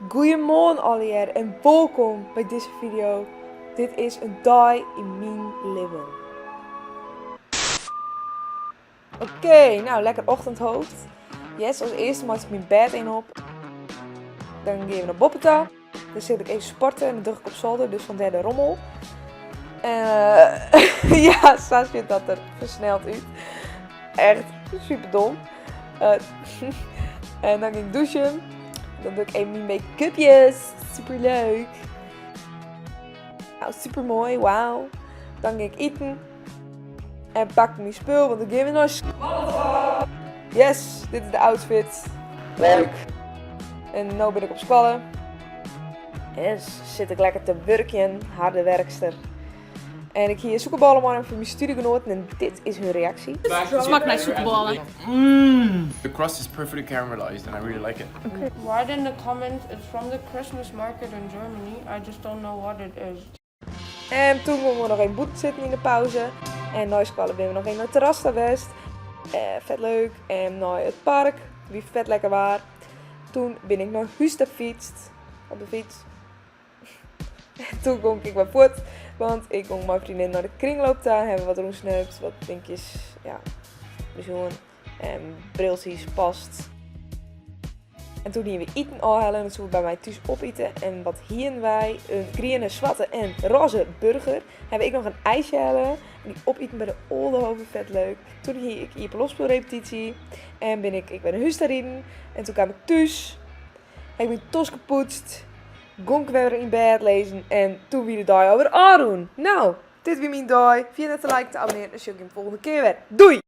Goeiemoarn allegear en wolkom by dizze fideo. Dit is in dei yn myn libben. Oké, nou lekker ochtendhoofd. Yes, as earste meitsje ik myn bêd even op. Dan gean we nei boppe ta. Dan sil ik even sporte en dat doch ik op solder, dus fandêr de rommel. Ja, sa sjocht dat der fersneld út. Echt super dom. En dan gean ik douchen. Dan doch ik even myn make-upjes. Super leuk. Nou, super moai, wauw. Dan gean ik iten. En pak ik myn spul, want dan gean we nei skoalle. Yes, dit is de outfit. Leuk. En no bin ik op skoalle. Yes, sit ik lekker te wurkjen, harde werkster. En ik hie sûkerbôle mei foar myn studiegenoaten en dit is hun reaksje. Smakket nei sûkerbôle. The crust is perfectly caramelized and I really like it. Write in the comments, it's from the Christmas market in Germany. I just don't know what it is. En toen gongen we noch even bûten sitten yn de pauze. En nei skoalle binne we noch even nei it terras ta west. Fet leuk. En nei it park, wie fet lekker waar. Toen bin ik nei hûs ta fytst. Op de fyts. En toen gong ik wer fuort, want ik gong mei freondin nei de kringloop ta. Hawwe we wat rûnsneupt, wat dinkjes, ja, besjoen. En briltsjes past. En toen hiene we iten ôfhelle en dat soe we by my thús opite. En wat hiene wy? In griene, swarte en roze burger. Hawwe ik noch in ijsje helle en dy opiten by de Oldehove, fet leuk. Toen hie ik iepenloftspulrepetysje en bin ik wer nei hûs ta riden. En toen kaam ik thús, ha ik myn tosken poetst, gong ik wer yn bêd lizzen en toen wie de dei alwer ôfrûn. Nou, dit wie myn dei. Ferjit net te liken, te abonnearjen en sjoch ik jim de folgjende kear wer. Doei!